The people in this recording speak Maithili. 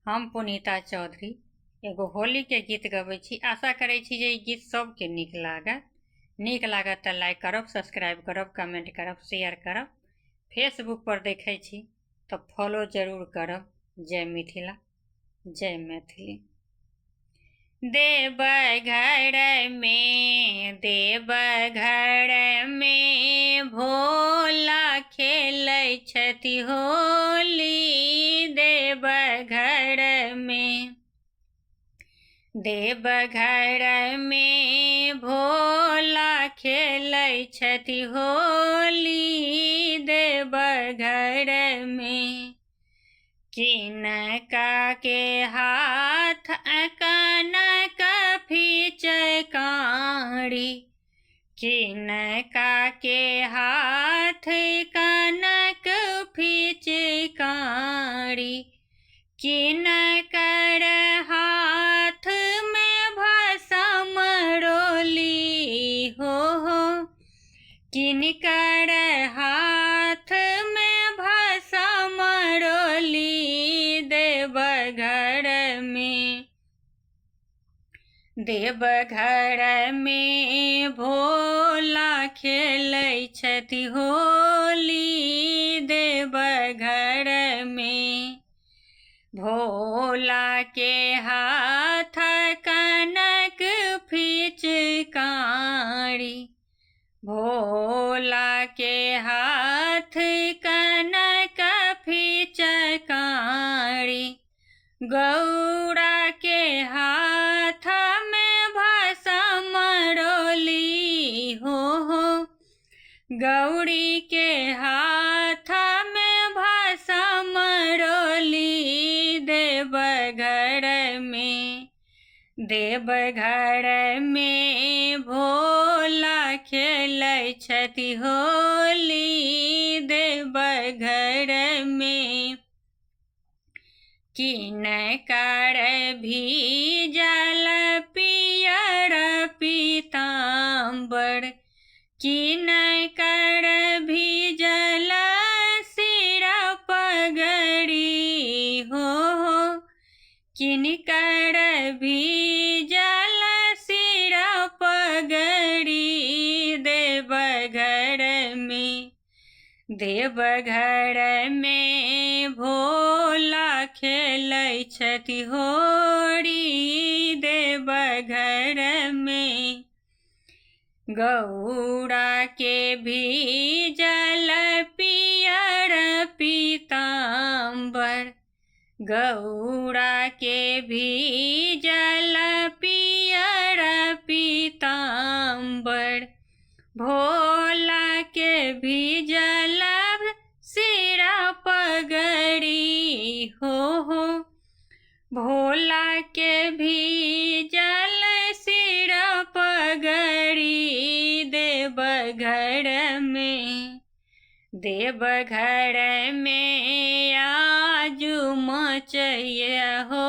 हम पुनीता चौधरी एगो होलीके गीत गबै छी। आशा करै छी जे ई गीत सबके नीक लागत। नीक लागत तऽ लाइक करब, सब्सक्राइब करब, कमेंट करब, शेयर करब। फेसबुक पर देखै छी तऽ फॉलो जरूर करब। जय मिथिला, जय मैथिली। देवघर में, देवघर में भोला खेलै छथि होली। देवघर में, देवघर में भोला खेलै छथि होली। देवघर में किनका के हाथ कनक फीचकारी, किनका के हाथ कनक फीचकारी, किनकर हाथ में भसम रोली हो, किनकर हाथ में भसम रोली। देवघर में, देवघर में भोला खेलै छथि होली। देवघर में भोला के हाथ कनक फीचकारी, भोला के हाथ कनक फीचकारी, गौरा के हाथ में भसम रोली हो, गौरी के हाथ में भसम रोली। देवघर में, देवघर में भोला खेलै छथि होली। देवघर में किनकर भीजल पियर पीताम्बर, किनकर भीजल सिर पगड़ी हो, किनकर भीजल सिर पगड़ी। देवघर में, देवघर में भोला खेलै छथि होरी। देवघर में गौरा के भीजल पियर पीताम्बर, गौरा के भीजल पियर पीताम्बर, भोला के भीजल सिर पगड़ी हो, भोला के भीजल सिर पगड़ी। देवघर में, देवघर में आजू मचैया होरी।